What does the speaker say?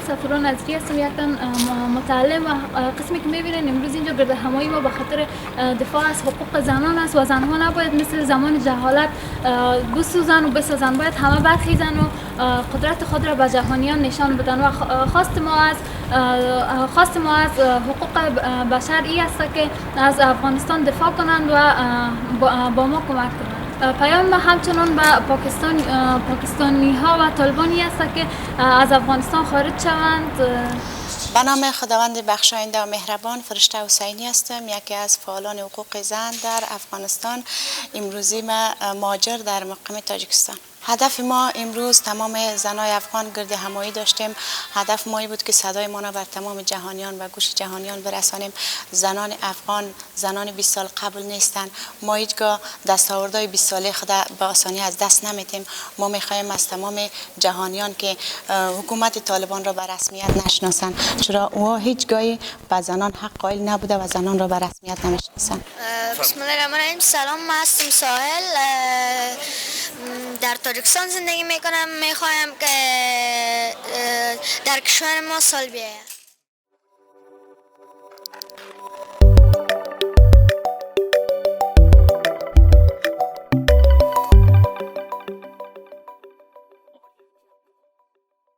صفورا نظری هستم، یک تن متعلم و قسمی که میبینین امروز اینجا گرد همایی ما به خاطر دفاع از حقوق زنان است و زنها نباید مثل زمان جهالت بسوزن و بسازن، باید همه برخیزن و قدرت خود را به جهانیان نشان بدن و خواست ما از حقوق بشر ای است که از افغانستان دفاع کنند و با ما کمک کنند. پیام ما همچنان به پاکستانی ها و طالبانی است که از افغانستان خارج شوند. به نام خداوند بخشاینده و مهربان. فرشته حسینی هستم، یکی از فعالان حقوق زن در افغانستان، امروزی ما مهاجر در مقیم تاجیکستان. هدف ما امروز تمام زنای افغان گرد همایی داشتیم. هدف ما بود که صدای ما را بر تمام جهانیان و گوش جهانیان برسانیم. زنان افغان زنان 20 سال قبل نیستند. ما هیچگاه دستاوردهای 20 ساله خود به آسانی از دست نمیتیم. ما میخواهیم از تمام جهانیان که حکومت طالبان را به رسمیت نشناسند، چرا او هیچگاهی به زنان حق قائل نبوده و زنان را به رسمیت نمیشناسند. بسم الله الرحمن الرحیم. سلام، من هستم ساحل، در تاجیکستان زندگی میکنم. میخوایم که در کشور ما صلح بیاید.